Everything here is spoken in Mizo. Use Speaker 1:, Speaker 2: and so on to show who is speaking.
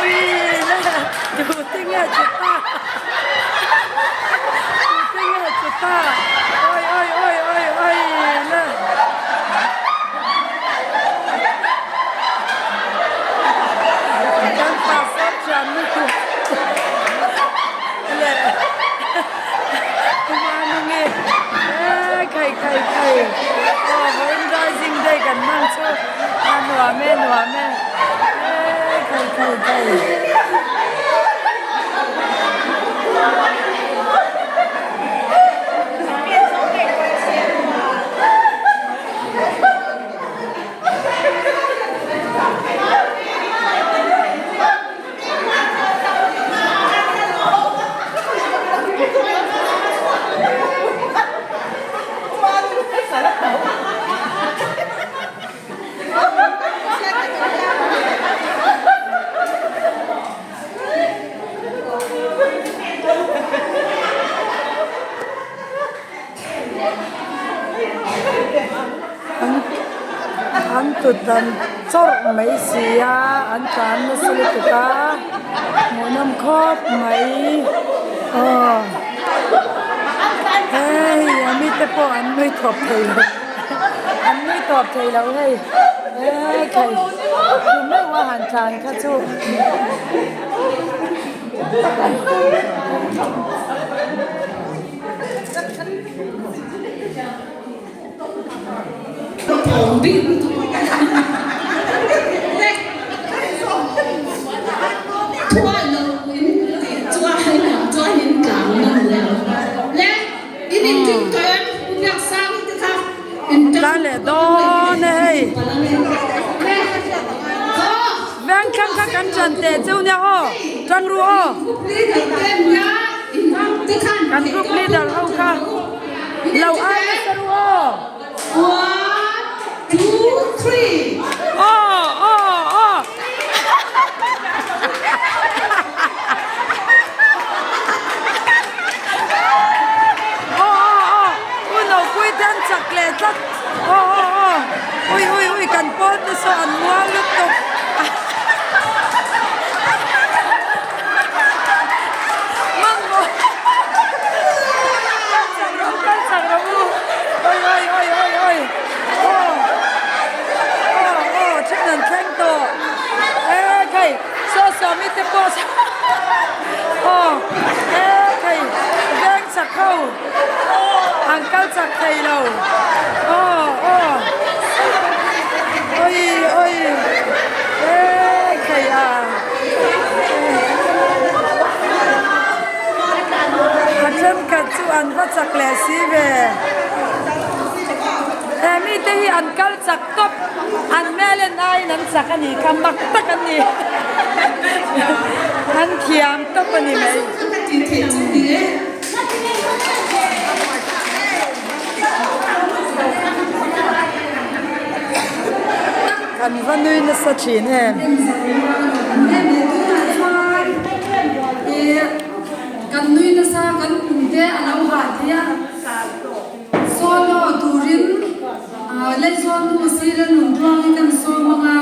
Speaker 1: Ui le tute nge chu ta tute nge chu ta oi oi oi oi oi le. Kan pastor thiam lutuk le Kumanungi e khai khai khai aw vawiin rising day kan hmang chu a nuam e nuam e e khai khai khai. An tut an chawrh mai si a an tlan nasa lutuk a hmuhnawm khawp mai aw hei a mite pawh an nui tawp thei lo an nui tawp thei lo hei e khai thu meuh a han tlan kha chu. Tlan leh dawn e hei veng thlang kha kan ṭan teh cheu nia aw ṭang ru aw kan group leader ho kha lo ai nasa ru aw aw aw aw. Aw aw aw u nopui te an chak leh tlat aw aw aw ui ui ui kan pawl te saw an mual lutuk mamawh kal chak rawh u kal chak rawh u oi oi oi oi oi aw aw aw then an thleng tawh e khai saw saw mi te pawh aw e khai veng chak ho an kal chak thei lo aw aw oi oi e khai a a thenkhat chu an va chak leh si ve he mite hi an kal chak tawp an hmel en aiin an chak a nih kha mak tak an ni an thiam tawp a ni mai. Kan va nui nasa thin em.
Speaker 2: Kan nui nasa kan pum te a lo hah thei a. Solo turin Leizawn nu si le Nuntuangin kan sawm ang a.